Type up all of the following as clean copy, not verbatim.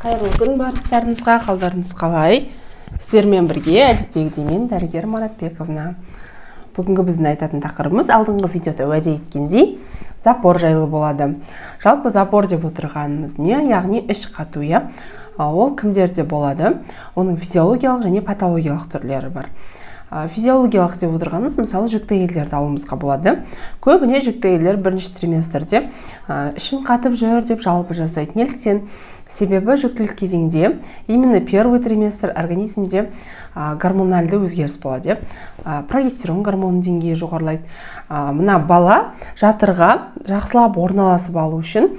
Қайырлы күн барлықтарыңызға, қалдарыңыз қалай? Сіздермен бірге әдеттегідей мен, дәрігер Маратбековна. Бүгінгі біздің айтатын тақырыбымыз, алдыңғы видеода уәде еткендей, запор жайлы болады. Жалпы запор деп отырғанымыз не? Яғни іш қату, иә? Ол кімдерде болады? Оның физиологиялық және патологиялық түрлері бар. Физиологиялық деп отырғанымыз, мысалы, жүкті әйелдерді алуымызға болады. Көбіне жүкті әйелдер бірінші триместрде ішім қатып жүр деп жалобы жасайды. Неліктен? Себебі жүктілік кезеңде, именно первый триместр, организмде гормональды өзгеріс болады. Прогестерон гормонының деңгейі жоғарылайды. Мына бала жатырға жақсылап орналасып алу үшін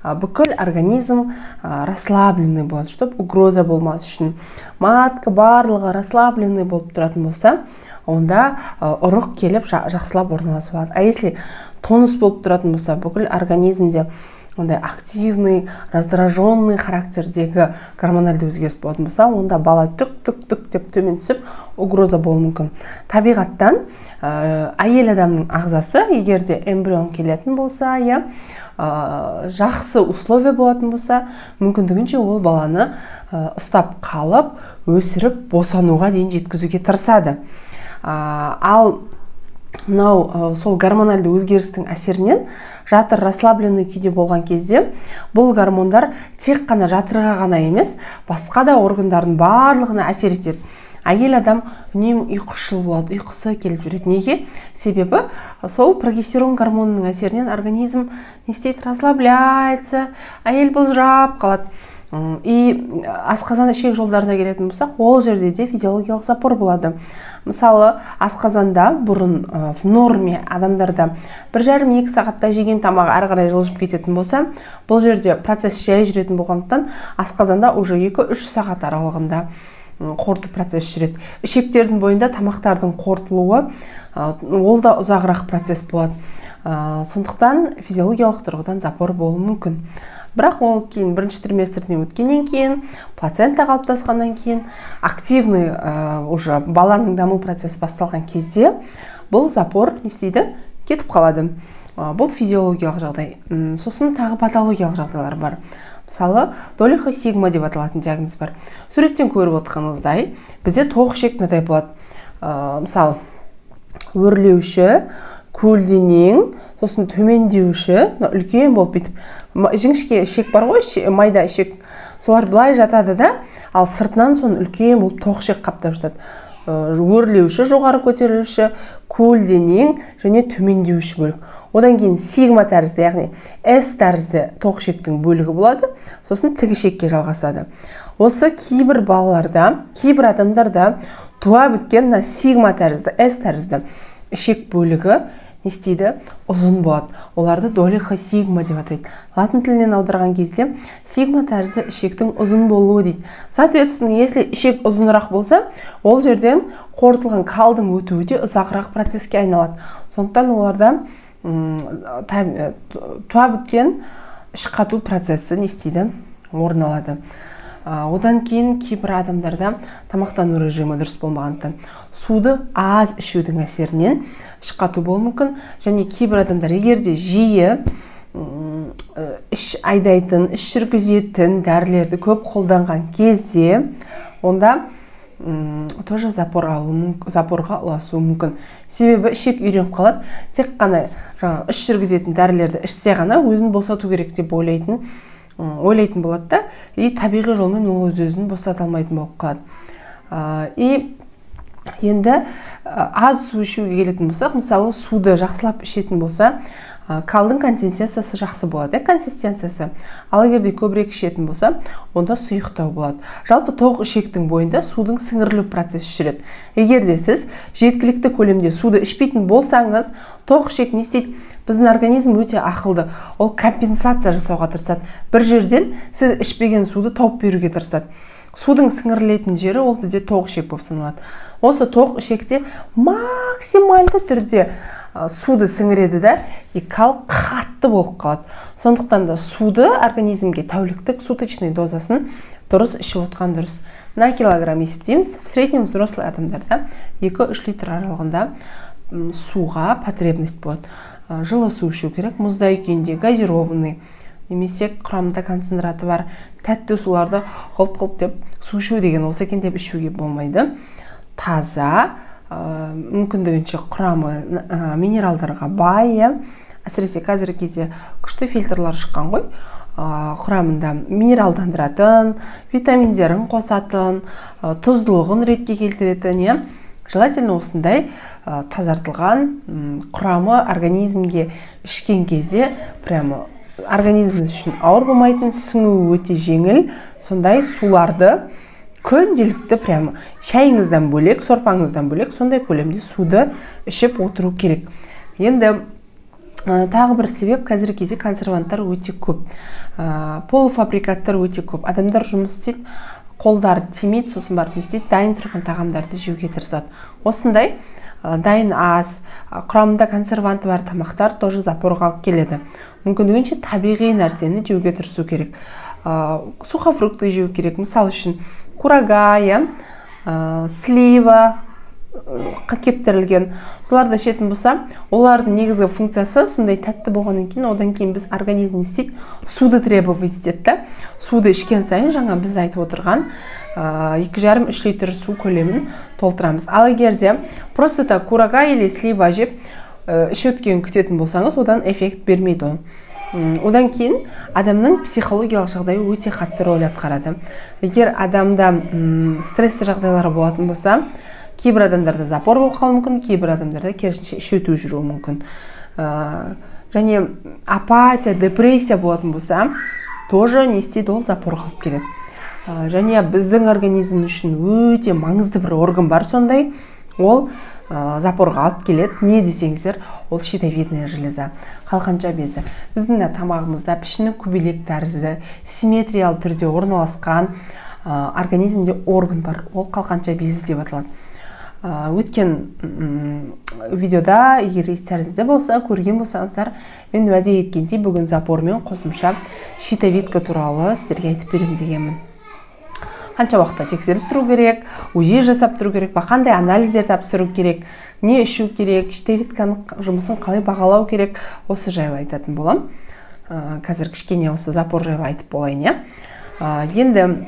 бүкіл организм расслабленный болады, чтобы угроза болмас үшін. Матка, барлығы расслабленный болып тұратын болса, онда ұрық келіп жақсылап орналасып алады. А если тонус болып тұратын болса, бүкіл организмде ондай активный, раздраженный характердегі гормональды өзгеріс болатын болса, онда бала түк түк түк деп төмен түсіп, угроза болуы мүмкін. Табиғаттан әйел адамның ағзасы, егер де эмбрион келетін болса, иә, жақсы условия болатын болса, мүмкіндігінше ол баланы ұстап қалып, өсіріп, босануға дейін жеткізуге тырысады. Ал мынау сол гормональды өзгерістің әсерінен жатыр расслабленный күйде болған кезде, бұл гормондар тек қана жатырға ғана емес, басқа да органдардың барлығына әсер етеді. Әйел адам үнемі ұйқышыл болады, ұйқысы келіп жүреді. Неге? Себебі сол прогестерон гормонының әсерінен организм не істейді? Расслабляется, әйел былжырап қалады. И асқазан, ішек жолдарына келетін болсақ, ол жерде де физиологиялық запор болады. Мысалы, асқазанда бұрын в норме адамдарда 1,5-2 сағатта жеген тамағы ары қарай жылжып кететін болса, бұл жерде процесс жай жүретін болғандықтан, асқазанда уже 2-3 сағат аралығында қорыту процесі жүреді. Ішектердің бойында тамақтардың қорытылуы, ол да ұзағырақ процесс болады. Сондықтан физиологиялық тұрғыдан запор болуы мүмкін. Бірақ ол кейін, бірінші триместрден өткеннен кейін, плацента қалыптасқаннан кейін, активный уже баланың даму процесі басталған кезде бұл запор не істейді? Кетіп қалады. Бұл физиологиялық жағдай. Сосын тағы патологиялық жағдайлар бар. Мысалы, долихосигма деп аталатын диагноз бар. Суреттен көріп отырғаныңыздай, бізде тоқ ішек мынадай болады. Мысалы, өрлеуші, көлденең, сосын төмендеуші, мына үлкен болып, бүйтіп жіңішке ішек бар ғой, майда ішек, солар былай жатады да, ал сыртынан соны үлкен болып тоқ ішек қаптап жатады. Өрлеуші, жоғары көтерілуші, көлденең және төмендеуші бөлік. Одан кейін сигма тәрізді, яғни S тәрізді тоқ ішектің бөлігі болады, сосын тік ішекке жалғасады. Осы кейбір балаларда, кейбір адамдарда туа біткен мына сигма тәрізді, S тәрізді ішек бөлігі не істейді? Ұзын болады. Оларды долихосигма деп атайды. Латын тілінен аударған кезде сигма тәрізді ішектің ұзын болуы дейді. Соответственно, если ішек ұзынырақ болса, ол жерден қорытылған калдың өтуі де ұзағырақ процеске айналады. Сондықтан оларда туа біткен іш қату процесі не істейді? Орын алады. Одан кейін кейбір адамдарда тамақтану режимі дұрыс болмағандықтан, суды аз ішудің әсерінен іш қату болуы мүмкін. Және кейбір адамдар, егер де жиі іш айдайтын, іш жүргізетін дәрілерді көп қолданған кезде, онда тоже запор алуы, запорға ұласуы мүмкін. Себебі ішек үйреніп қалады, тек қана жаңағы іш жүргізетін дәрілерді ішсе ғана өзін босату керек деп ойлайтын болады да, и табиғи жолмен ол өз өзін босата алмайтын болып қалады. И енді аз су ішуге келетін болсақ, мысалы, суды жақсылап ішетін болса, калдың консистенциясы жақсы болады, иә, консистенциясы. Ал егер де көбірек ішетін болса, онда сұйықтау болады. Жалпы тоқ ішектің бойында судың сіңірілу процесі жүреді. Егер де сіз жеткілікті көлемде суды ішпейтін болсаңыз, тоқ ішек не істейді? Біздің организм өте ақылды, ол компенсация жасауға тырысады. Бір жерден сіз ішпеген суды тауып беруге тырысады. Судың сіңірілетін жері ол бізде тоқ ішек болып саналады. Осы тоқ ішекте максималды түрде суды сіңіреді да, и кал қатты болып қалады. Сондықтан да суды организмге тәуліктік, суточный дозасын дұрыс ішіп отқан дұрыс. На килограмм есептейміз, в среднем взрослый адамдарда 2-3 литр аралығында суға потребность болады. Жылы су ішу керек, мұздай күйінде, газированный. немесе құрамында концентраты бар тәтті суларды ғылт-ғылт деп су ішу деген осы екен деп ішуге болмайды. Таза, мүмкіндігінше құрамы минералдарға бай, әсіресе қазіргі кезде күшті фильтрлар шыққан ғой, құрамында минералдандыратын, витаминдерін қосатын, тұздылығын ретке келтіретін, желательно осындай тазартылған құрамы организмге ішкен кезде прямо организміміз үшін ауыр болмайтын, сіңуі өте жеңіл сондай суларды күнделікті прямо шайыңыздан бөлек, сорпаңыздан бөлек сондай көлемде суды ішіп отыру керек. Енді тағы бір себеп, қазіргі кезде консерванттар өте көп, полуфабрикаттар өте көп. Адамдар жұмыс істейді, қолдары тимейді, сосын барып не істейді, дайын тұрған тағамдарды жеуге тырысады. Осындай дайын ас, құрамында консерванты бар тамақтар тоже запорға алып келеді. Мүмкіндігінше табиғи нәрсені жеуге тырысу керек. Сухофрукты жеу керек. Мысал үшін курага, слива кептірілген, соларды ішетін болса, олардың негізгі функциясы сондай тәтті болғаннан кейін, одан кейін біз организм не істейді, суды требовать етеді да. Суды ішкен сайын жаңа біз айтып отырған 2,5-3 литр су көлемін толтырамыз. Ал егер де просто так курага или слива жеп іш өткенін күтетін болсаңыз, одан эффект бермейді ол. Одан кейін адамның психологиялық жағдайы өте қатты рөл атқарады. Егер адамда стрессті жағдайлары болатын болса, кейбір адамдарда запор болып қалуы мүмкін, кейбір адамдарда керісінше іш өту жүруі мүмкін. Және апатия, депрессия болатын болса, тоже не істейді, ол запорға алып келеді. Және біздің организм үшін өте маңызды бір орган бар сондай, ол запорға алып келеді. Не десеңіздер, ол щитовидная железа, қалқанша безі. Біздің тамағымызда пішіні көбелек тәрізді симметриялы түрде орналасқан организмде орган бар, ол қалқанша безі деп аталады. Өткен видеода, егер естеріңізде болса, көрген болсаңыздар, мен уәде еткендей бүгін запормен қосымша щитовидка туралы сіздерге айтып беремін дегенмін. Қанша уақытта тексеріп тұру керек, УЗИ жасап тұру керек, қандай анализдер тапсыру керек, не ішу керек, щитовидканың жұмысын қалай бағалау керек, осы жайлы айтатын боламын. Қазір кішкене осы запор жайлы айтып болайын, иә. Енді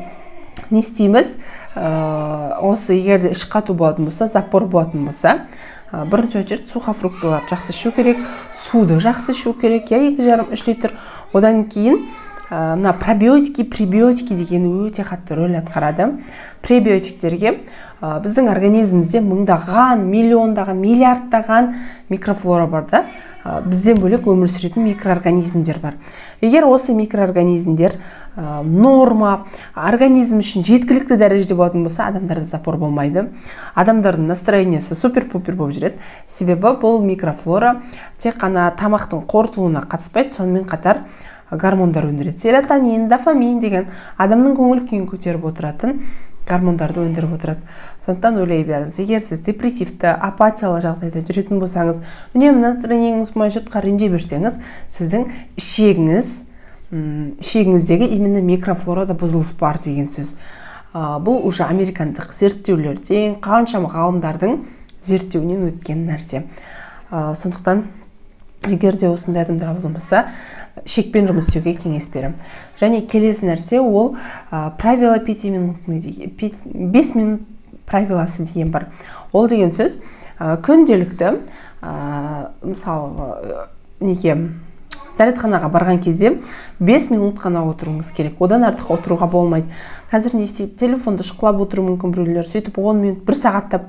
не істейміз? Осы егер де іш қату болатын болса, запор болатын болса, бірінші очередь сухофруктыларды жақсы ішу керек, суды жақсы ішу керек, иә, 2,5-3 литр. Одан кейін мына пробиотики, пребиотики деген өте қатты рөл атқарады. Пребиотиктерге біздің организмімізде мыңдаған, миллиондаған, миллиардтаған микрофлора бар да, бізден бөлек өмір сүретін микроорганизмдер бар. Егер осы микроорганизмдер норма, организм үшін жеткілікті дәрежеде болатын болса, адамдарда запор болмайды. Адамдардың настроениесі супер-пупер болып жүреді. Себебі бұл микрофлора тек қана тамақтың қорытылуына қатыспайды, сонымен қатар гормондар өндіреді. Серотонин, дофамин деген адамның көңіл күйін көтеріп отыратын гормондарды өндіріп отырады. Сондықтан ойлай беріңіз, егер сіз депрессивті, апатиялы жағдайда жүретін болсаңыз, үнемі настроениеңіз болмай жұртқа ренжи берсеңіз, сіздің ішегіңіздегі именно микрофлорада бұзылыс бар деген сөз. Бұл уже американдық зерттеулерден, қаншама ғалымдардың зерттеуінен өткен нәрсе. Сондықтан егер де осындай адамдар болмаса, шекпен жұмыс істеуге кеңес беремін. Және келесі нәрсе ол правило 5 минут правиласы деген бар. Ол деген сөз күнделікті, мысалы, неге дәретханаға барған кезде 5 минут қана отыруыңыз керек. Одан артық отыруға болмайды. Қазір не істейді? Телефонды шұқылап отыруы мүмкін біреулер, сөйтіп 10 минут, 1 сағаттап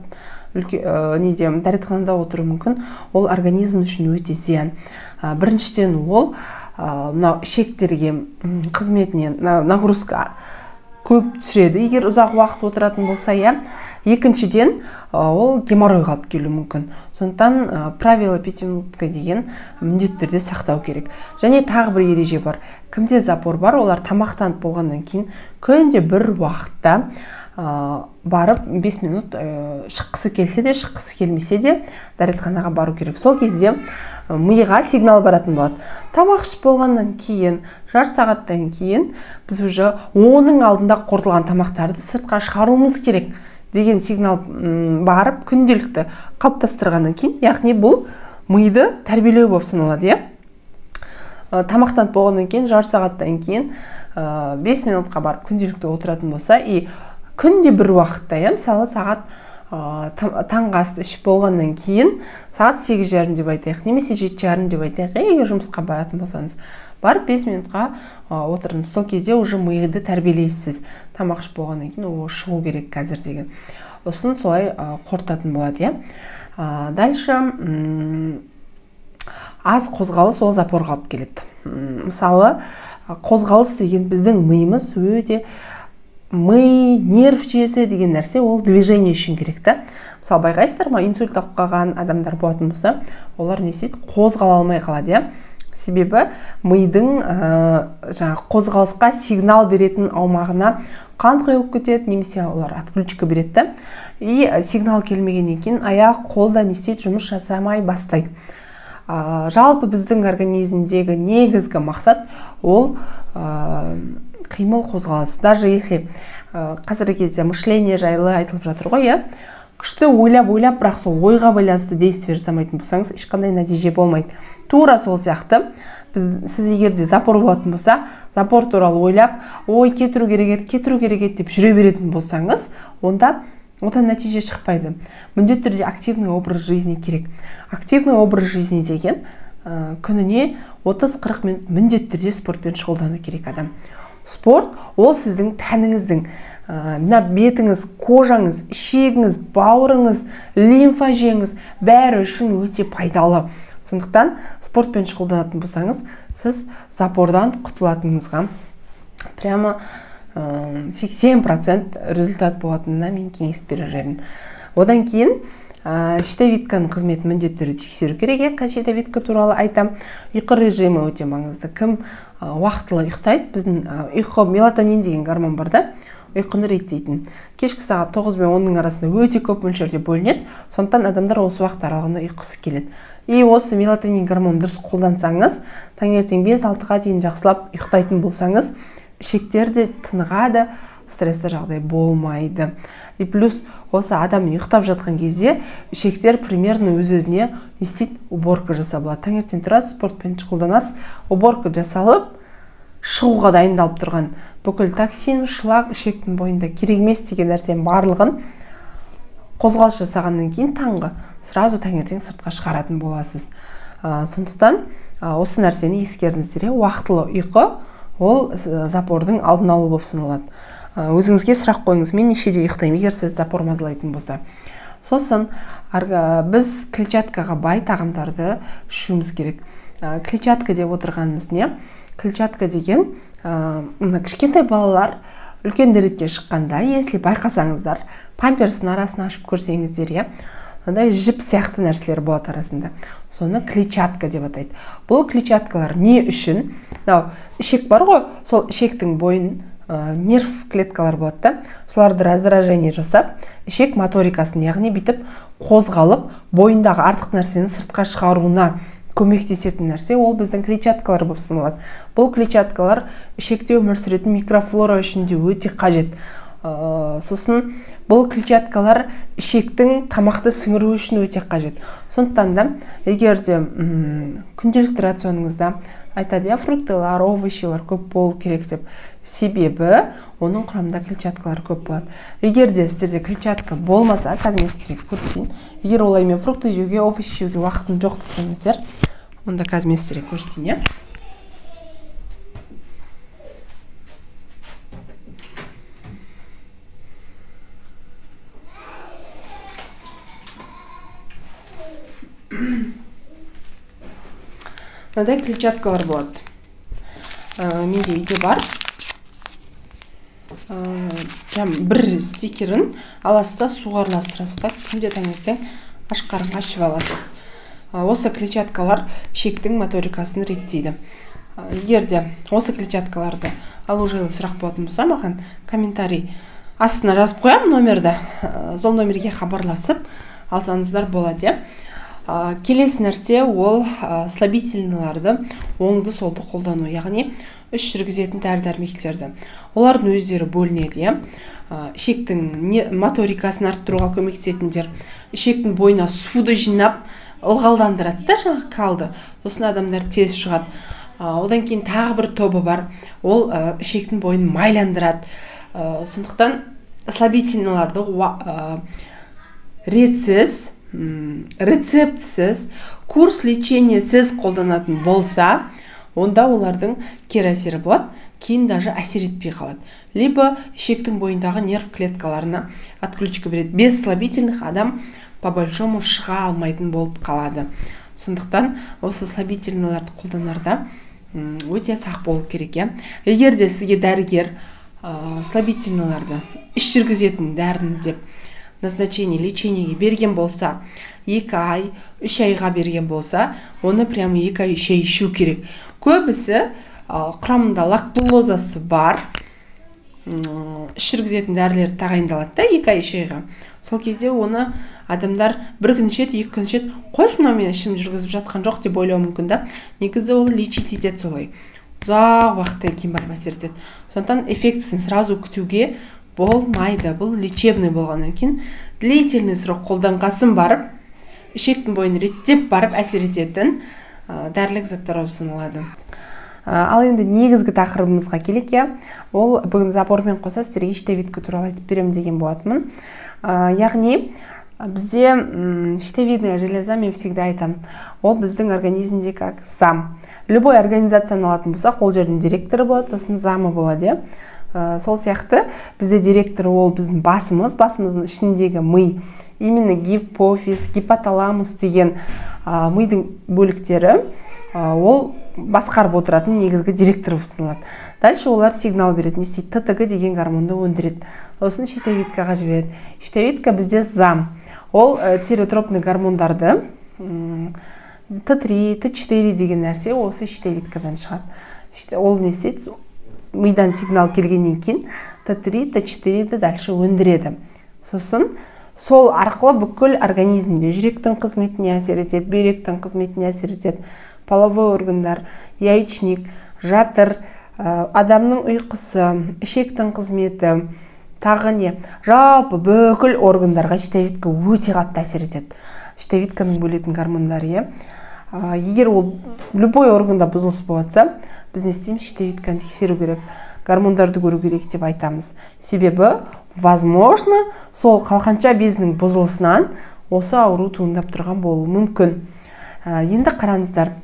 неде дәретханада отыруы мүмкін. Ол организм үшін өте зиян. Біріншіден, ол мынау ішектерге қызметіне нагрузка көп түсіреді, егер ұзақ уақыт отыратын болса, иә. Екіншіден, ол геморройға алып келуі мүмкін. Сондықтан правило 5 минутка деген міндетті түрде сақтау керек. Және тағы бір ереже бар. Кімде запор бар, олар тамақтанып болғаннан кейін күнде бір уақытта барып 5 минут шыққысы келсе де, шыққысы келмесе де дәретханаға бару керек. Сол кезде миға сигнал баратын болады. Тамақ ішіп болғаннан кейін, жарты сағаттан кейін біз уже оның алдында қорытылған тамақтарды сыртқа шығаруымыз керек деген сигнал барып күнделікті қалыптастырғаннан кейін, яғни бұл миды тәрбиелеу болып саналады, иә. Тамақтанып болғаннан кейін, жарты сағаттан кейін 5 минутқа барып күнделікті отыратын болса, и күнде бір уақытта, иә, мысалы сағат таңғы асты ішіп болғаннан кейін сағат 8:30 деп айтайық, немесе 7:30 деп айтайық, егер жұмысқа баратын болсаңыз, барып 5 минутқа отырыңыз. Сол кезде уже миды тәрбиелейсіз. Тамақ ішіп болғаннан кейін о шығу керек қазір деген. Сосын солай қорытатын болады, иә. Дальше аз қозғалыс ол запорға алып келеді. Мысалы, қозғалыс деген біздің миымыз өте, ми, нерв жүйесі деген нәрсе ол движение үшін керек та. Мысалы, байқайсыздар ма, инсульт алып қалған адамдар болатын болса, олар не істейді? Қозғала алмай қалады, иә. Себебі мидың жаңағы қозғалысқа сигнал беретін аумағына қан құйылып кетеді, немесе олар отключка береді да. И сигнал келмегеннен кейін аяқ, қол да не істейді, жұмыс жасамай бастайды. Жалпы біздің организмдегі негізгі мақсат ол қимыл, қозғалыс. Даже если қазіргі кезде мышление жайлы айтылып жатыр ғой, иә, күшті ойлап-ойлап, бірақ сол ойға байланысты действие жасамайтын болсаңыз, ешқандай нәтиже болмайды. Тура сол сияқты, сіз егер де запор болатын болса, запор туралы ойлап, ой, кетіру керек еді, кетіру керек еді деп жүре беретін болсаңыз, онда одан нәтиже шықпайды. Міндетті түрде активный образ жизни керек. Активный образ жизни деген күніне 30-40 минут міндетті түрде спортпен шұғылдану керек адам. Спорт ол сіздің тәніңіздің, мына бетіңіз, кожаңыз, ішегіңіз, бауырыңыз, лимфа жүйеңіз бәрі үшін өте пайдалы. Сондықтан спортпен шұғылданатын болсаңыз, сіз запордан құтылатыныңызға прямо 80% результат болатынына мен кеңес берер едім. Одан кейін щитовидканың қызметін міндетті түрде тексеру керек. Щитовидка туралы айтам. Ұйқы режимі өте маңызды. Кім уақытылы ұйықтайды? Біздің ұйқы мелатонин деген гормон бар да, ұйқыны реттейтін. Кешкі сағат 9 мен 10-ның арасында өте көп мөлшерде бөлінеді. Сондықтан адамдар осы уақыт аралығында ұйқысы келеді. И осы мелатонин гормонын дұрыс қолдансаңыз, таңертең 5-6-ға дейін жақсылап ұйықтайтын болсаңыз, ішектер де тынығады, стрессті жағдай болмайды. И плюс осы адам ұйықтап жатқан кезде ішектер примерно өз-өзіне не істейді? Уборка жасап алады. Таңертең тұрасыз, спортпен шұғылданасыз, уборка жасалып, шығуға дайындалып тұрған бүкіл токсин, шлак ішектің бойында керек емес деген нәрсенің барлығын қозғалыс жасағаннан кейін таңғы сразу таңертең сыртқа шығаратын боласыз. Сондықтан осы нәрсені ескеріңіздер. Уақытылы ұйқы ол запордың алдын алу болып саналады. Өзіңізге сұрақ қойыңыз, мен нешеде ұйықтаймын, егер сіз запор мазалайтын болса. Сосын біз клетчаткаға бай тағамдарды ішуіміз керек. Клетчатка деп отырғанымыз не? Клетчатка деген мына кішкентай балалар үлкен дәретке шыққанда, если байқасаңыздар, памперстің арасын ашып көрсеңіздер, иә, мынандай жіп сияқты нәрселер болады арасында. Соны клетчатка деп атайды. Бұл клетчаткалар не үшін? Мынау ішек бар ғой, сол ішектің бойын нерв клеткалар болады да, соларды раздражение жасап, ішек моторикасын, яғни бүйтіп қозғалып, бойындағы артық нәрсені сыртқа шығаруына көмектесетін нәрсе ол біздің клетчаткалар болып саналады. Бұл клетчаткалар ішекте өмір сүретін микрофлора үшін де өте қажет. Сосын бұл клетчаткалар ішектің тамақты сіңіру үшін өте қажет. Сондықтан да егер де күнделікті рационыңызда айтады, фруктылар, овощилар көп болу керек деп, себебі оның құрамында клетчаткалар көп болады. Егер де сіздерде клетчатка болмаса, қазір мен сіздерге көрсетейін. Егер олай мен фрукты жеуге, овощ жеуге уақытым жоқ десеңіздер, онда қазір мен сіздерге көрсетейін. Мынадай клетчаткалар болады. Менде үйде бар. Прям бір стикерін аласыз да суға араластырасыз да күнде таңертең аш қарынға ішіп аласыз. Осы клетчаткалар ішектің моторикасын реттейді. Егер де осы клетчаткаларды алу жайлы сұрақ болатын болса, маған комментарий астына жазып қоямын номерді. Сол номерге хабарласып алсаңыздар болады. Келесі нәрсе ол слабительныйларды оңды солды қолдану, яғни іш жүргізетін дәрі-дәрмектерді. Олардың өздері бөлінеді, иә. Ішектің моторикасын арттыруға көмектесетіндер, ішектің бойына суды жинап ылғалдандырады да жаңағы калды. Сосын адамдар тез шығады. Одан кейін тағы бір тобы бар, ол ішектің бойын майландырады. Сондықтан слабительныйларды ретсіз, рецептсіз, курс лечениесіз қолданатын болса, онда олардың кері әсері болады, кейін даже әсер етпей қалады. Либо ішектің бойындағы нерв клеткаларына отключка береді. Без слабительных адам по большому шыға алмайтын болып қалады. Сондықтан осы слабительныйларды қолданарда өте сақ болу керек, иә. Егер де сізге дәрігер слабительныйларды, іш жүргізетін дәріні деп назначение лечениеге берген болса, 2 ай, 3 айға берген болса, оны прямо 2 ай, 3 ай ішу керек. Көбісі құрамында лактулозасы бар іш жүргізетін дәрілер тағайындалады да 2 ай, 3 айға. Сол кезде оны адамдар бір күн ішеді, 2 күн ішеді, қойшы, мынау менің ішім жүргізіп жатқан жоқ деп ойлауы мүмкін да. Негізі ол лечить етеді, солай ұзақ уақыттан кейін барып әсер етеді. Сондықтан эффектісін сразу күтуге болмайды. Бұл лечебный болғаннан кейін длительный срок қолданғасын барып, ішектің бойын реттеп барып әсер ететін дәрілік заттар болып саналады. Ал енді негізгі тақырыбымызға келейік, иә. Ол бүгін запормен қоса сіздерге щитовидка туралы айтып беремін деген болатынмын. Яғни бізде щитовидная железа, мен всегда айтамын, ол біздің организмде как зам. Любой организацияны алатын болсақ, ол жердің директоры болады, сосын замы болады, иә. Сол сияқты бізде директор ол біздің басымыз, басымыздың ішіндегі ми, именно гипофиз, гипоталамус деген мидың бөліктері, ол басқарып отыратын негізгі директор болып саналады. Дальше олар сигнал береді. Не істейді? ТТГ деген гормонды өндіреді, сосын щитовидкаға жібереді. Щитовидка бізде зам, ол тиреотропный гормондарды, Т3, Т4 деген нәрсе осы щитовидкадан шығады. Ол не істейді? Мидан сигнал келгеннен кейін Т3, Т4-ді дальше өндіреді. Сосын сол арқылы бүкіл организмде жүректің қызметіне әсер етеді, бүйректің қызметіне әсер етеді, половой органдар, яичник, жатыр, адамның ұйқысы, ішектің қызметі, тағы не, жалпы бүкіл органдарға щитовидка өте қатты әсер етеді, щитовидканың бөлетін гормондары, иә. Егер ол любой органда бұзылыс болып жатса, біз не істейміз? Щитовидканы тексеру керек, гормондарды көру керек деп айтамыз. Себебі, возможно, сол қалқанша безінің бұзылысынан осы ауру туындап тұрған болуы мүмкін. Енді қараңыздар,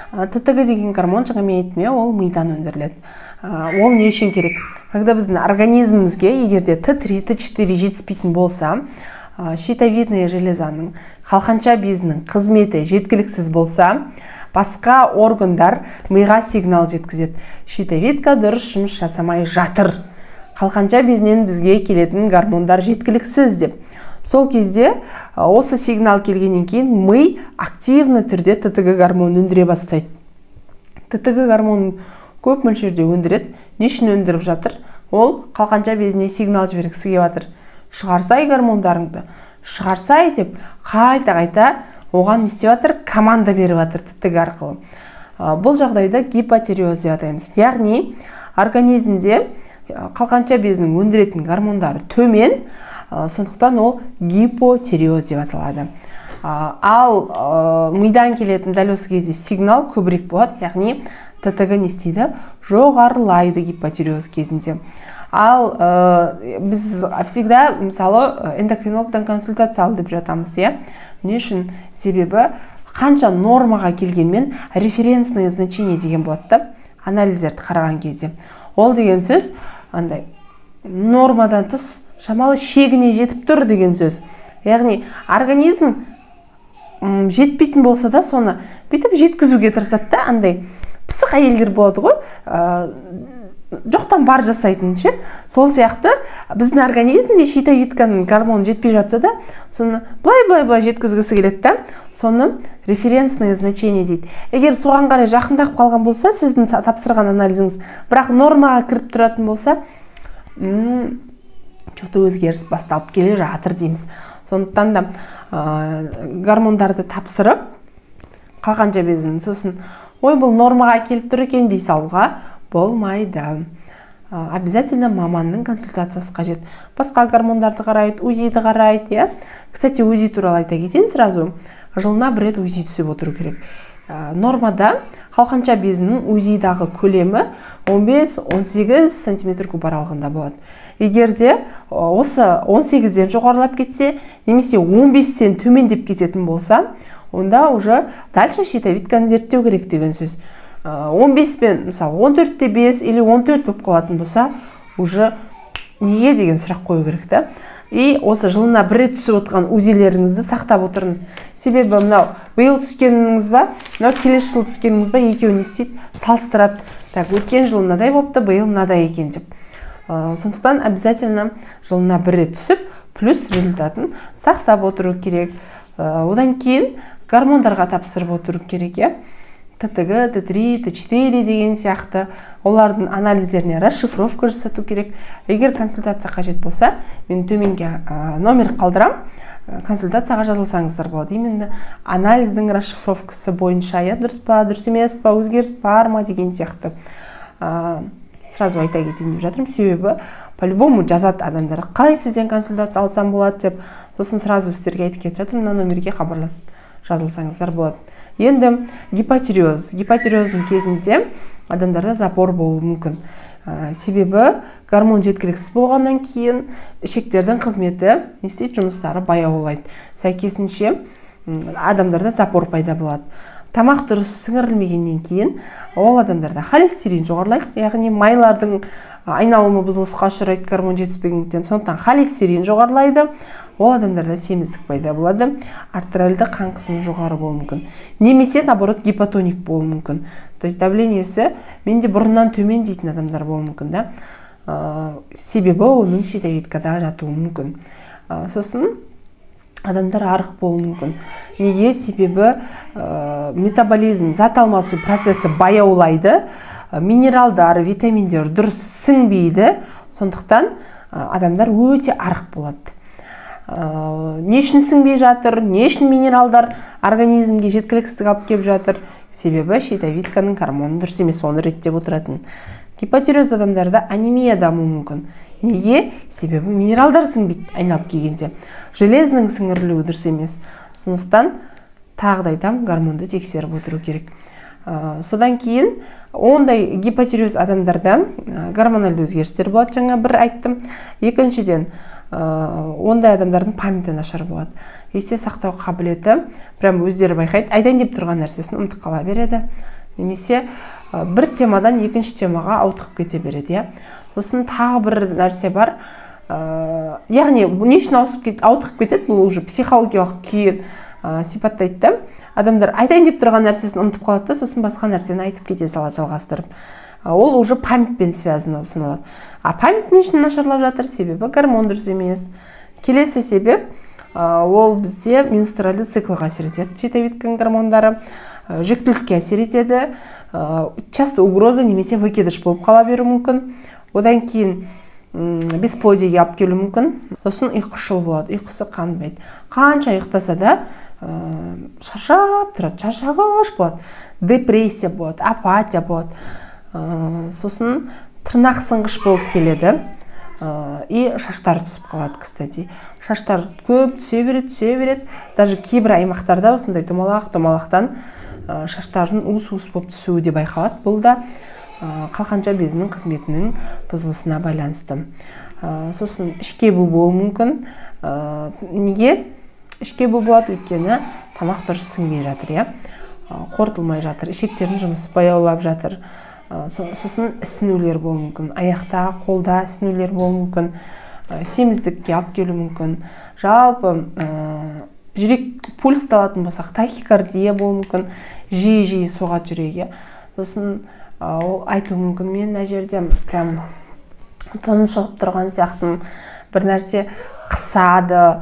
ТТГ деген гормон, жаңа мен айттым, иә, ол мидан өндіріледі. Ол не үшін керек? Когда біздің организмімізге егер де Т3, Т4 жетіспейтін болса, щитовидная железаның, қалқанша безінің қызметі жеткіліксіз болса, басқа органдар миға сигнал жеткізеді: щитовидка дұрыс жұмыс жасамай жатыр, қалқанша безінен бізге келетін гормондар жеткіліксіз деп. Сол кезде осы сигнал келгеннен кейін ми активный түрде ТТГ гормонын өндіре бастайды. ТТГ гормонын көп мөлшерде өндіреді. Не үшін өндіріп жатыр? Ол қалқанша безіне сигнал жібергісі келіп жатыр: шығарсай гормондарыңды, шығарсай деп қайта қайта оған не істеп жатыр? Команда беріп жатыр ТТГ арқылы. Бұл жағдайда гипотиреоз деп атаймыз, яғни организмде қалқанша безінің өндіретін гормондары төмен, сондықтан ол гипотиреоз деп аталады. Ал мидан келетін дәл осы кезде сигнал көбірек болады, яғни ТТГ не істейді? Жоғарылайды гипотиреоз кезінде. Ал біз всегда, мысалы, эндокринологтан консультация ал деп жатамыз, иә. Не үшін? Себебі қанша нормаға келгенмен, референсное значение деген болады да анализдерді қараған кезде. Ол деген сөз андай нормадан тыс шамалы шегіне жетіп тұр деген сөз. Яғни организм жетпейтін болса да, соны бүйтіп жеткізуге тырысады да. Андай пысық әйелдер болады ғой, жоқтан бар жасайтын ше. Сол сияқты біздің организмде щитовидканың гормоны жетпей жатса да, соны былай, былай, былай жеткізгісі келеді да. Соны референсное значение дейді. Егер соған қарай жақындап қалған болса сіздің тапсырған анализіңіз, бірақ нормаға кіріп тұратын болса, че-то өзгеріс басталып келе жатыр дейміз. Сондықтан да гормондарды тапсырып қалқанша безін, сосын ой, бұл нормаға келіп тұр екен дей салуға болмайды. Обязательно маманның консультациясы қажет. Басқа гормондарды қарайды, УЗИді қарайды, иә. Кстати, УЗИ туралы айта кетейін сразу: жылына бір рет УЗИ түсіп отыру керек. Нормада қалқанша безінің УЗИ-дағы көлемі 15-18 сантиметр куб аралығында болады. Егер де осы 18-ден жоғарылап кетсе, немесе 15-тен төмендеп кететін болса, онда уже дальше щитовидканы зерттеу керек деген сөз. 15 пен, мысалы, 14,5 или 14 болып қалатын болса, уже неге деген сұрақ қою керек та. И осы жылына бір рет түсіп отырған УЗИ-леріңізді сақтап отырыңыз. Себебі мынау биыл түскеніңіз ба, мынау келесі жылы түскеніңіз ба, екеуін не істейді? Салыстырады. Так, өткен жылы мынадай болыпты, биыл мынадай екен деп. Сондықтан обязательно жылына бір рет түсіп, плюс результатын сақтап отыру керек. Одан кейін гормондарға тапсырып отыру керек, иә. ТТГ, Т3, Т4 деген сияқты олардың анализдеріне расшифровка жасату керек. Егер консультация қажет болса, мен төменге номер қалдырам, консультацияға жазылсаңыздар болады. Именно анализдің расшифровкасы бойынша, иә, дұрыс па, дұрыс емес па, өзгеріс бар ма деген сияқты. Сразу айта кетейін деп жатырмын, себебі по-любому жазады адамдар, қалай сізден консультация алсам болады деп. Сосын сразу сіздерге айтып кетіп жатырмын, мына номерге хабарласып жазылсаңыздар болады. Енді гипотиреоз. Гипотиреоздың кезінде адамдарда запор болуы мүмкін. Себебі гормон жеткіліксіз болғаннан кейін ішектердің қызметі не істейді, жұмыстары баяулайды. Сәйкесінше адамдарда запор пайда болады. Тамақ дұрыс сіңірілмегеннен кейін ол адамдарда холестерин жоғарылайды, яғни майлардың айналымы бұзылысқа ұшырайды гормон жетіспегендіктен, сондықтан холестерин жоғарылайды, ол адамдарда семіздік пайда болады, артериалды қан қысымы жоғары болуы мүмкін, немесе наоборот гипотоник болуы мүмкін, то есть давлениесі менде бұрыннан төмен дейтін адамдар болуы мүмкін да, себебі оның щитовидкада жатуы мүмкін. Сосын адамдар арық болуы мүмкін. Неге? Себебі метаболизм, зат алмасу процесі баяулайды, минералдар, витаминдер дұрыс сіңбейді, сондықтан адамдар өте арық болады. Не үшін сіңбей жатыр, не үшін минералдар организмге жеткіліксіздік алып келіп жатыр? Себебі щитовидканың гормоны дұрыс емес, оны реттеп отыратын. Гипотиреоз адамдарда анемия дамуы мүмкін. Неге? Себебі минералдар сіңбейді айналып келгенде. Железінің сіңірілуі дұрыс емес. Сондықтан тағы да айтамын, гормонды тексеріп отыру керек. Содан кейін ондай гипотиреоз адамдарда гормоналды өзгерістер болады, жаңа бір айттым. Екіншіден, ондай адамдардың памяті нашар болады. Есте сақтау қабілеті прям өздері байқайды, айтайын деп тұрған нәрсесін ұмытып қала береді. Немесе бір темадан екінші темаға ауытқып кете береді, иә. Сосын тағы бір нәрсе бар. Яғни не үшін ауытқып кетеді, бұл уже психологиялық күйін сипаттайды да. Адамдар айтайын деп тұрған нәрсесін ұмытып қалады да, сосын басқа нәрсені айтып кете салады жалғастырып. Ол уже памятьпен связано болып саналады. А память не үшін нашарлап жатыр? Себебі гормон дұрыс емес. Келесі себеп, ол бізде менструальды циклға әсер етеді, щитовидканың гормондары, жүктілікке әсер етеді, часто угроза немесе выкидыш болып қала беруі мүмкін. Одан кейін бесплодиеге алып келуі мүмкін. Сосын ұйқышыл болады, ұйқысы қанбайды. Қанша ұйықтаса да шаршап тұрады, шаршағыш болады, депрессия болады, апатия болады. Сосын тырнақ сынғыш болып келеді. И шаштар түсіп қалады, кстати. Шаштар көп түсе береді, түсе береді. Даже кейбір аймақтарда осындай домалақ-домалақтан шаштардың уыс-уыс болып түсуі де байқалады. Бұл да қалқанша безінің қызметінің бұзылысына байланысты. Сосын іш кебу болуы мүмкін. Неге іш кебу болады? Өйткені тамақ дұрыс сіңбей жатыр, иә? Қорытылмай жатыр, ішектердің жұмысы баяулап жатыр. Сосын ісінулер болуы мүмкін, аяқта, қолда ісінулер болуы мүмкін, семіздікке алып келуі мүмкін. Жалпы жүрек пульсті алатын болсақ, тахикардия болуы мүмкін, жиі-жиі соғады жүрегі. Сосын ол айтуы мүмкін, мен мына жерде прям тұншығып тұрған сияқтымын, бір нәрсе қысады,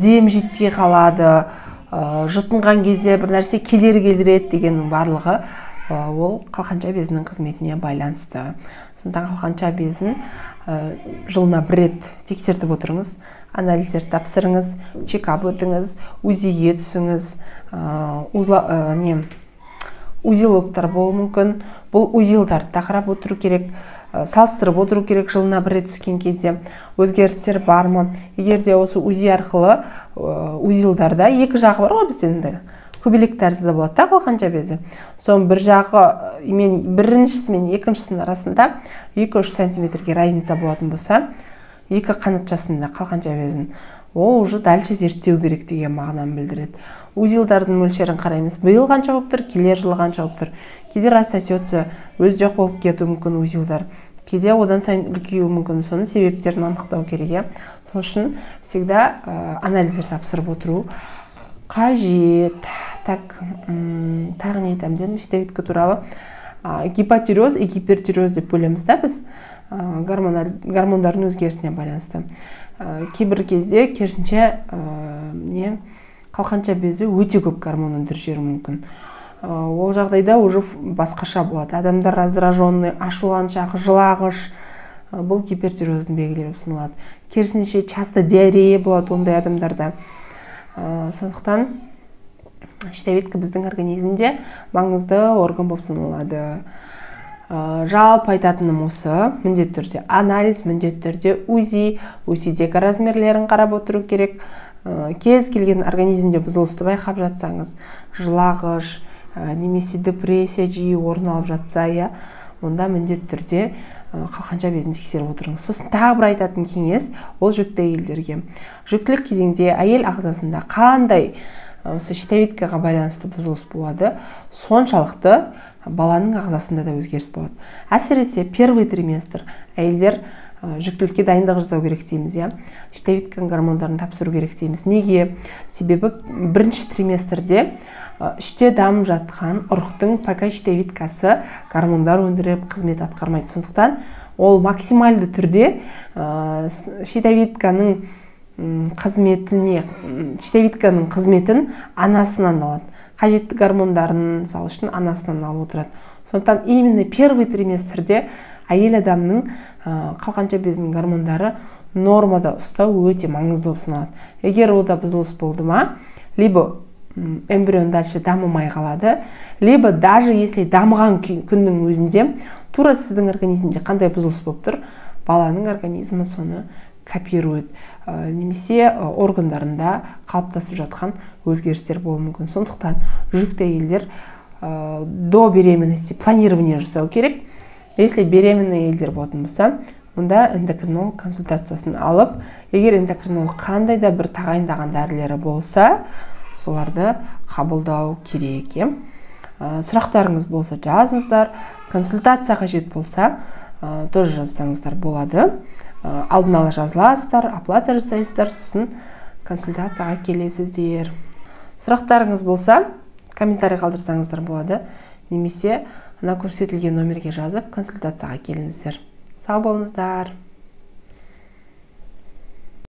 дем жетпей қалады, жұтынған кезде бір нәрсе кедергі келтіреді дегеннің барлығы ол қалқанша безінің қызметіне байланысты. Сондықтан қалқанша безін жылына бір рет тексертіп отырыңыз, анализдер тапсырыңыз, чекап өтіңіз, УЗИ-ге түсіңіз, узелоктар болуы мүмкін. Бұл узелдарды да қарап отыру керек, салыстырып отыру керек жылына бір рет түскен кезде өзгерістер бар ма. Егер де осы УЗИ арқылы узелдарда екі жағы бар ғой бізде енді. Көбелек тәрізді болады да қалқанша безі. Соның бір жағы мен біріншісі мен екіншісінің арасында 2-3 сантиметрге разница болатын болса, екі қанатшасында қалқанша безін, ол уже дальше зерттеу керек деген мағынаны білдіреді. Узелдардың мөлшерін қараймыз. Биыл қанша болып тұр, келер жылы қанша болып тұр. Кейде рассосется, өзі жоқ болып кетуі мүмкін узелдар. Кейде одан сайын үлкеюі мүмкін. Соның себептерін анықтау керек, иә. Сол үшін всегда анализдер тапсырып отыру қажет. Так, тағы не айтамын дедім щитовидка туралы. Гипотиреоз и гипертиреоз деп бөлеміз да біз, гормондардың өзгерісіне байланысты. Кейбір кезде керісінше, не қалқанша безі өте көп гормон өндіріп жіберуі мүмкін. Ол жағдайда уже басқаша болады. Адамдар раздраженный, ашуланшақ, жылағыш. Бұл гипертиреоздың белгілері болып саналады. Керісінше часто диарея болады ондай адамдарда. Сондықтан щитовидка біздің организмде маңызды орган болып саналады. Жалпы айтатыным осы: міндетті түрде анализ, міндетті түрде УЗИ, УЗИдегі размерлерін қарап отыру керек. Кез келген организмде бұзылысты байқап жатсаңыз, жылағыш немесе депрессия жиі орын алып жатса, иә, онда міндетті түрде қалқанша безін тексеріп отырыңыз. Сосын тағы бір айтатын кеңес, ол жүкті әйелдерге. Жүктілік кезеңде әйел ағзасында қандай осы щитовидкаға байланысты бұзылыс болады, соншалықты баланың ағзасында да өзгеріс болады. Әсіресе первый триместр әйелдер жүктілікке дайындық жасау керек дейміз, иә, щитовидканың гормондарын тапсыру керек дейміз. Неге? Себебі бірінші триместрде іште дамып жатқан ұрықтың пока щитовидкасы гормондар өндіріп қызмет атқармайды. Сондықтан ол максималды түрде щитовидканың қызметіне, щитовидканың қызметін анасынан алады. Қажетті гормондарын, мысалы үшін, анасынан алып отырады. Сондықтан именно первый триместрде әйел адамның қалқанша безінің гормондары нормада ұстау өте маңызды болып саналады. Егер ода бұзылыс болды ма, либо эмбрион дальше дамымай қалады, либо даже если дамыған күннің өзінде тура сіздің организмде қандай бұзылыс болып тұр, баланың организмі соны копирует, немесе органдарында қалыптасып жатқан өзгерістер болуы мүмкін. Сондықтан жүкті әйелдер до беременности планирование жасау керек. Если беременный әйелдер болатын болса, онда эндокринолог консультациясын алып, егер эндокринолог қандай да бір тағайындаған дәрілері болса, соларды қабылдау керек, иә. Сұрақтарыңыз болса, жазыңыздар. Консультация қажет болса, тоже жазсаңыздар болады. Алдын ала жазыласыздар, оплата жасайсыздар, сосын консультацияға келесіздер. Сұрақтарыңыз болса, комментарий қалдырсаңыздар болады, немесе мына көрсетілген номерге жазып консультацияға келіңіздер. Сау болыңыздар.